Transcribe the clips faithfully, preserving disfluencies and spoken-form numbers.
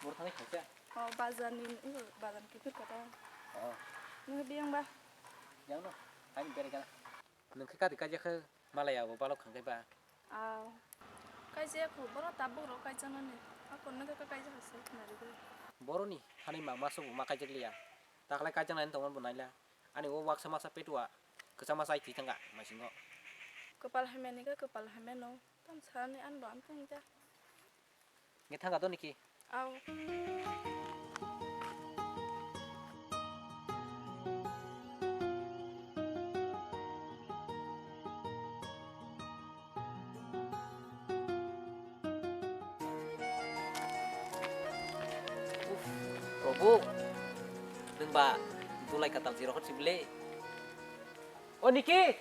Boro thangwi khaisa? O, bazar ni, bazar ni kiphir kota. O. Nung biyang ba? Yang no, haini berai gana. Nung khe kati kaijak khe malaya bo balok khangkai ba? Aw. Kaijak kho, boro tabuk rok kaijaknani. Ako nung khe kaijak kho se khna rwgwi. Boroni hani mangma subu ma kaijak liya. Taklai kaijaknai tongmani bo naila. Ani o waksa masa petua kwchama chai thwi thangkha maisingo. Kwpal hamya ni khe kwpal hamya no. Tam sani ani bo amtwng ja. Nge thangkha to niki? Aw. Uff, Prabhu, nwng ba dulai katal jirok hor sibile. O Niki!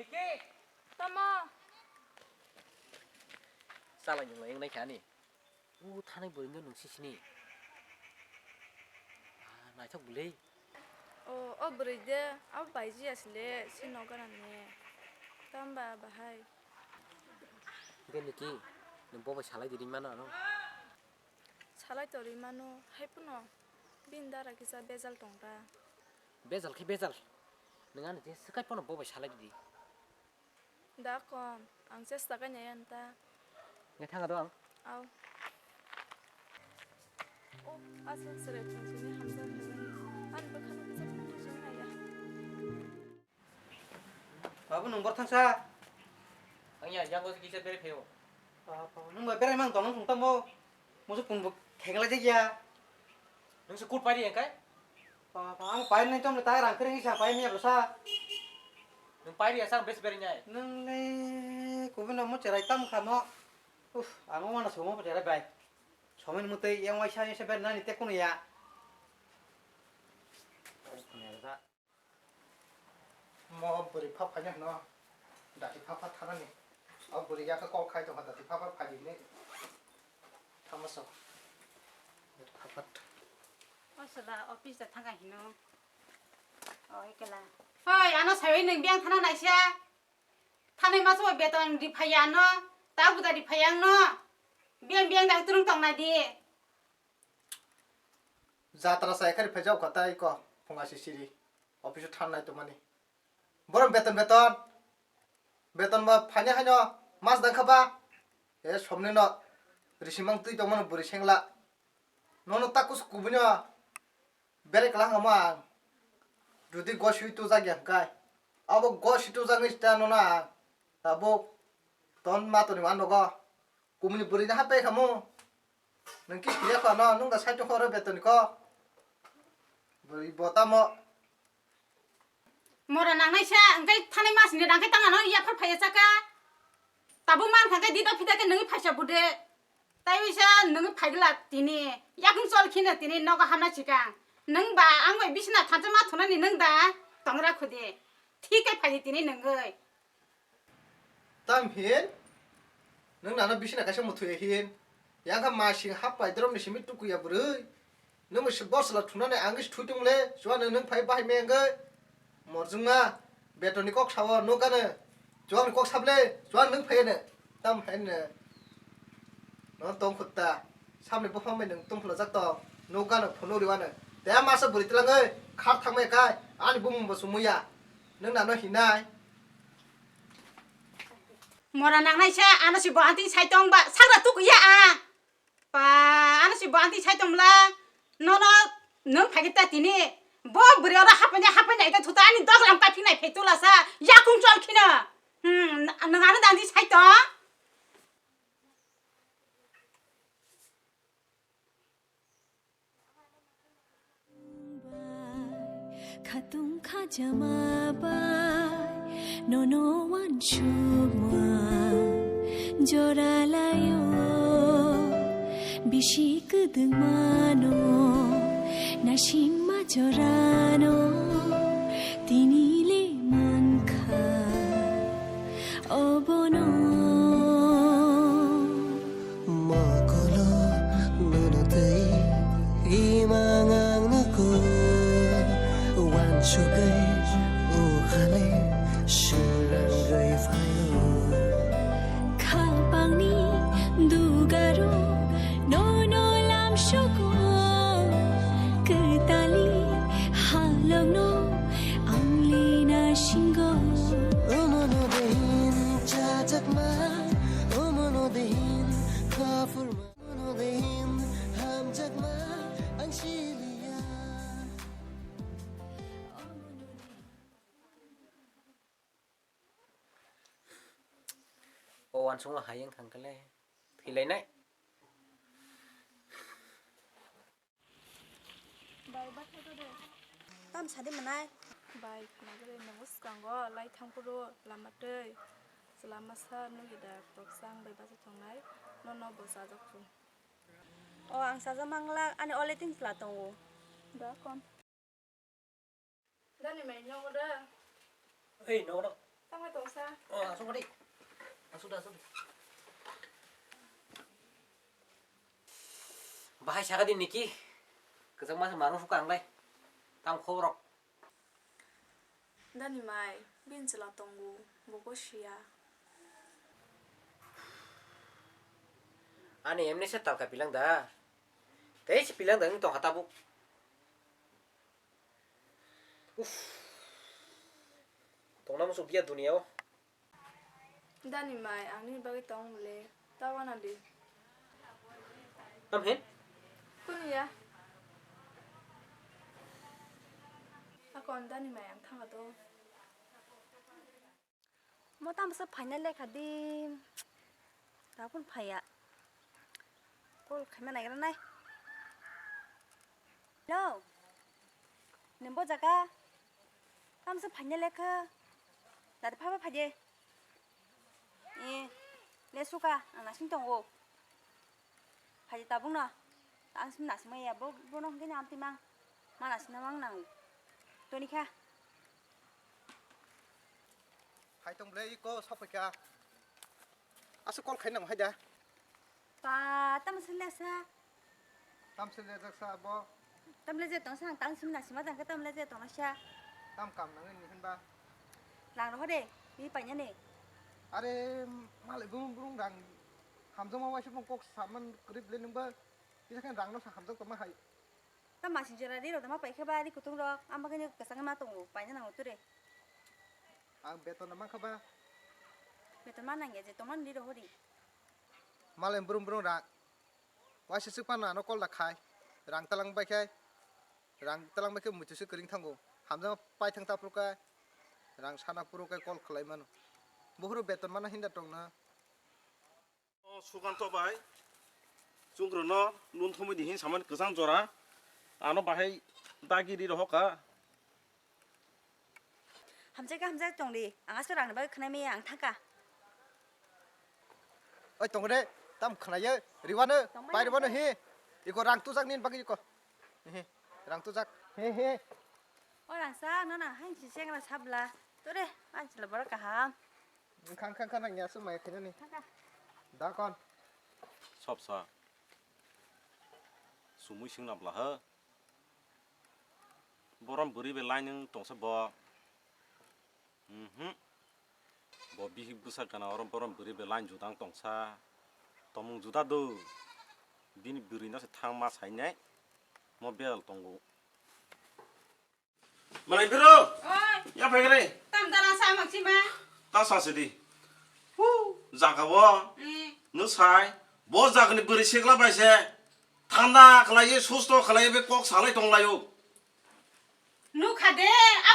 Niki! Tamo? Chala nwng lai wngnai kha ani. U thanai bwrwi no nwng sisini. Ah, naithok bwlwi. O, o bwrwi de, abo baiji asle, si nok gana ni. Tamba bahai. Beliki, nwng bo bai salai di ring mano ano. Salai to ring mano, hai phano bini dara kisa bejal tong ta. Bejal khe bejal. Nwng ani je swkai phano bo bai salai di. Da kom, ang chesta khe nai ang ta. Nge thang do ang. Au. O, aswk chwrai phung sini hamjak phaijakni. Ani bwkhano kisa phung sini naiya. Babu, nwng bor thangsa? Ang ya, yang ko kisa bere pheo. Babu, nwng bai berai mang tong nang thung tamo. Musu pun bo khengla je ya. Nwng se kut pari yang kai? Babu, ang pai nai tom le tai rang kering sa pai mi ya sa. Nwng pai ya sang bes bere nyai. Nwng le kubun mo cherai tam khamo. Uf, ang mana somo cherai bai. Somin mutei yang waisa yang se ber nani te kunu ya. Mo bwrwi pha phaina hwno, dati pha pha thanani. O bwrwi yakhe kok khai tongkha, dati pha pha phai di hinwi. Thangma sok. Dati pha pha. O sala office da thangkha hino. O ekela. Hoi, ano sawi nwng biyang thana naisa. Thanai maso beton ri phaiya ano. Ta buda ri phaiya ano. Biyang biyang dang turung tong nai di. Jatra sai khari phai jao kha tai ko phunga si siri. Office o thanai tongmani. Borom beton beton. Beton ba phani haino mas dang kha ba. E somni no risimang twi tongmano bwrwi sengla. Nono takus kubunyo belai kwlangamo ang. Jodi goswi tujak ya hwnkhe. Abo goswi tujaknai sita nono ang. Tabuk ton matoni ma nogo. Kumuni bwrwi no hapai khamu. Nwng kisti ya kho no, nwng da saitung kho oro betoni kho. Bwrwi bo tamo. Mora nangnai sa, hwnkhe thanai mas ni rang khe tang ano yaphar phaiya chaka. Tabuk man kha khe dida phida khe nwngwi phaisa bude. Tai wisa nwngwi phaigwla tini. Yakung chol khina tini nogo hamna chikang. Nwng ba ang bai bisina thansa ma thunani nwng da tongra khudi. Thik khe phai tini nwngwi. Tam hin? Nwng nano bisina kaisa muthwi hin. Yang kha masing hap pai drom ni simi tukuya bwrwi. Nwng si bosla thunani ang si thui tung le, chuan nwng phai bahai me ang. Morjwng ma, beton ni kok sao, no gana. Chuan kok sap le, chuan nwng phai ne. Tam phai ne. No tong khutta. Samni buphang bai nwng tongphla jak tong. No gana phunuk riwano. Te masa bwrwi tlang oi, khar thang mai kai. Ani bumung bo sumuya. Nwng nano hinai. Mora nangnai sa, ano si bo anting sai tong ba, sagra tuk ya a. Pa, ano si bo anting sai tong la. No, no, nwng phai ta tini. Bo bwrwi oro hapai nai, hapai nai ta thuta ani dog ram ta phinai phe tula sa. Yakung chol khina. Hmm, nwng ano dandi sai tong. Khatung khajama bai nono wansukma joralaio bisi kwdwngmano nasimma jorano tinile mankha. Obono mokolo nono tei imang ang nukui wansugui ukhale surangui phaio. Khapangni dugaro nono Uansukma hai wng kha hwnkhe le thwilainai. Bai, bathai ko de. Tam sadi manai. Bai, khna gre nongo swkango lai thang phuru lama twi. Chwla masa nugwi da khoroksa ang bai bacha tongnai. Nono bo chajak phuru. O, ang chajak mangla, ani ole tin chwla tongo. Da kon. Dani mai nogo da. Ei, nogo da. Tamo tongsa. O, asuk di. Asuk da, asuk di. Bahai saka di Niki. Kwchangma se manung suka ang lai. Tam khoborok. Dani mai, bini chwla tongo, bo bo siya. Ani emni se talka pilang da. Tei se pilang da wng tongkha tabuk. Uff. Tongna muchuk biya dunia o. Dani mai, ang nini bagwi tong le, ta wana di. Am hen? Kunu ya? Akon dani mai ang thangkha to. Mo tamo se phaina lekha di. Tabun phaiya. Call khaima naigra nai. Hello. Nini bo jaga? Tamo se phaina lekha. Dadi phaba phaide. E, le suka, ang nasing tongo. Phaide tabung no. Ang sim nasing maya, bo, bo no hingke ni amtwi mang. Ma nasing na mang nang. Toni kha. Hai tong ble iko sopoi kha. Asa call khai nang hai da. Pa, tamo se lesa. Tam se lejak sa bo. Tam leje tong sa, tang sim na sima tang ka tam leje tong sa. Tam kam nang ni hin ba. Lang ro de, bi pa nya ne. Are malai bung bung rang hamjak ma waisa bung kok saman krip le nung ba. Kisa khan rang no sa hamjak tong ma hai. Tam masing jora ri ro tong ma pai khe ba ri kutung rok, am ba khe kwchang ma tongo, pai na nang ture. Ang beton na man kha ba. Beton ma nang ya je tong man ri ro hori. Malai brum brum rang. Waisa swk phano ano call da khai, rang talang bai khai, rang talang bai khe muitu se kwrwng thango, hamjak paithang ta phuru khe, rang sana phuru khe call khlai mano, buphuru beton mano hinda tongna. O Sukanto bai, chwngkrono lun thumui di hin samani kwchang jora, ano bahai dagi ri rohor kha. Hamjak khe hamjak tong di. Ang aswk rang ni bagwi khwnai maya ang thangkha. Oi tong re, tam khwnai ye, riwano, Tong bai pai riwano nang. Hi. Iko rang tujak nini bagwi iko. Hi, rang tujak. Hi, hi. O rang sa, no nang hain si sengra sabla. Tore, ang chila borok kaham. Khang khang khang nang ya sumai khainani. Thangkha. Da kon. Sop sa. Sumui sing nabla ha. Borom bwrwi bai line wng tongsa bo. Mhm. Bo bihik bwsa gana oro borom bwrwi bai line juda wng tongsa. Tomung juda do. Bini bwrwi no se thang ma sainai. Mo bel tongo. Malai biro. Oi. Ya phai gre. Tam dara sa mak sima. Ta sa se di. Hu, jaga wo. Eh. No sai. Bo jaga ni bwrwi sikla bai se. Thanda khlaiwi, susto khlaiwi, be kok salai tonglaio. Nukha de,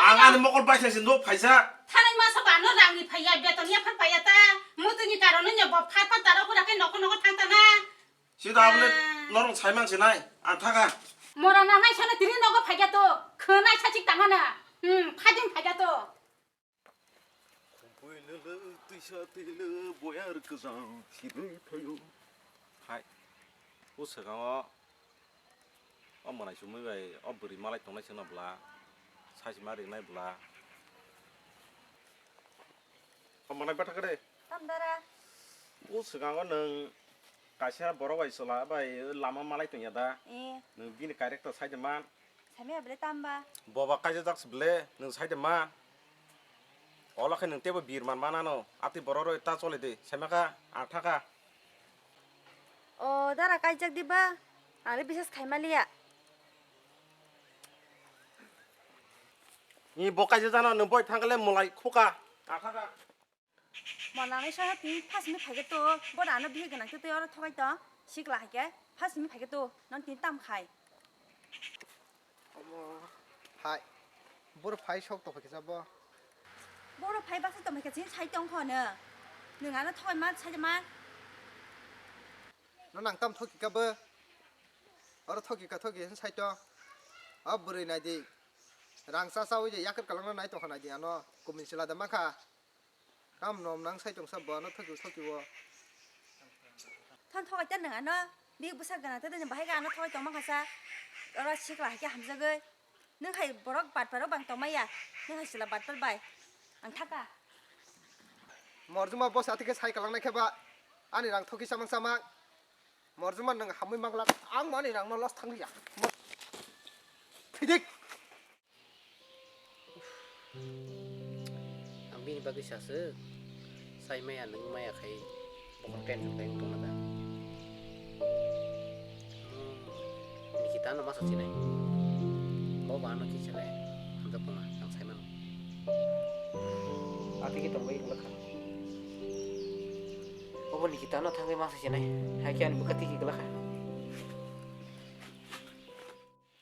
ang ani mokol bai thangsi nuk phaisa. Thanai masa bano rangni phaiya, beton ya phan phaiya ta. Mutuni karon no bo phat phat taro kura khe nokho nokho thang ta na. Sida abole Ah. Norong saimang sinai, ang thaka. Mora na nai sana tiri nogo phaiya to, khonai sa chik tangana. Hmm, phajing phaiya to. Builele twisa tele boyar kwchang khirwi thaio. Hai, o swkango o mwnai chumui bai o bwrwi malai tongnai chwngno bwla, saisima ringnai bwla. O mwnai bathakre. Tamdara. O swkango nwng kaisa borok bai chwla bai lama malai tongya da? Eh. Nwng bini character saide man. Saimaya bele tamba. Boba kaijajak se bele, nwng saide man. Ola khe nwng teibo bir man manano, atwi borok roi ta choli de, saimaka, ang thaka. O dara kaijak diba, ang le bises khaimaliya. Ni bo kaijajano, nwng boi thangkhe le mwlai khuka, ang thaka. Monani sono tini first ni phaikhe to, bo rano bihik gwnang twi twi oro thokai to, sikla haikhe first ni phaikhe to, non tini tam khai. Omo hai, boro phai sok tongphaikhe jabo. Boro phai baksa tongphaikhe chini sai tongkho no. Nwng ano thoi ma, sai ma. No nang tam thoki ka bo. Oro thoki ka thoki hin sai to. O bwrwi nai di. Rang cha cha wi je yakar kalang no nai tong kha nai di ano. Kumin sila da ma kha. Kam nom nang sai tong sa bo ano thoki thoki wo. Thon thokai ta nwng ano. Bi bwsa gana ta de bahai ga ano thokai tong ma kha sa. Oro sikla hai khe hamjagwi. Nwng hai borok batparo bang tongmaya, nwng hai chwla batpar bai. Ang thaka. Morjuma boss atike sai kalangnai khe ba, ani rang thoki samang samang. Morjuma nwng hamwi manglak, ang ani rang no loss thangya. Thidik. Ang bini bagwi saswk. Sai maya nwng maya khai bokhorok tension khai wng tongna da. Hmm, Nikita no masa sinai. Bo ba ano kisa le hamjak tongma ang sai mano. Ati ki tongbai wngkha. Obo Nikita no thangwi masa sinai. Hai khe ani bwkha tiki glakha.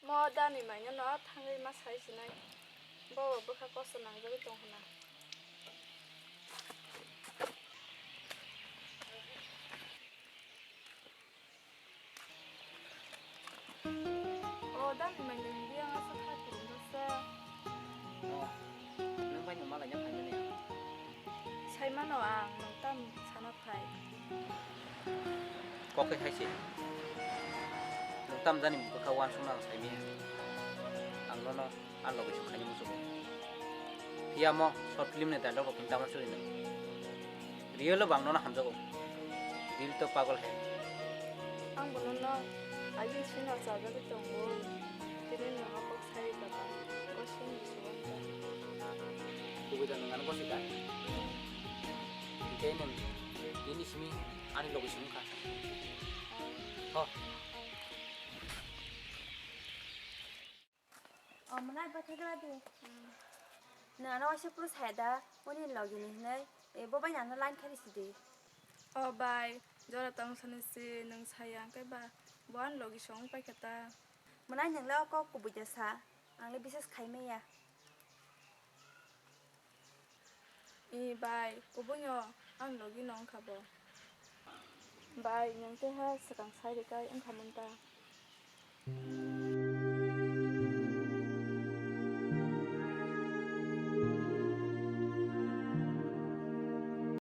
Mo dani maino no thangwi ma sai sinai. Bo bwkha kosto nangjagwi tong hwnna. O dani maino ni biyang asa kha kurung sa. Nwng bai nwng malai no phaimani. Saimano ang nwng tam sana phai. Kok khe hai se. Nwng tam jani bwkha uansukno ang saimaya. Ang nono a logi song khaini muchungo. Phiya mo short film ni dialogue rok tamo suri nwng. Real o bo ang nono hamjago. Dil to pagol hai. Ang bo nono agin sino chajagwi tongo. Tini nwng o kok sai baba. Gosini suwanta. Kubui da nwng ano gosi da. Hingke nwng nini simi ani logi simi kha. Ho. O, mwnai bathai gra di. Nwng ano waisa phuru saya da, oni logi ni hinui, e, bo bai nang line khari sidi. O bai, jora tong sani si, nwng saya hingke ba, bo ani logi song pai khe ta. Mwnai nwng le o kok kubui da sa, ang le bises khai maya. I bai, kubui no, ang logi no wngkha bo. Bai, nwng teha swkang sai rikai wngkha mun ta.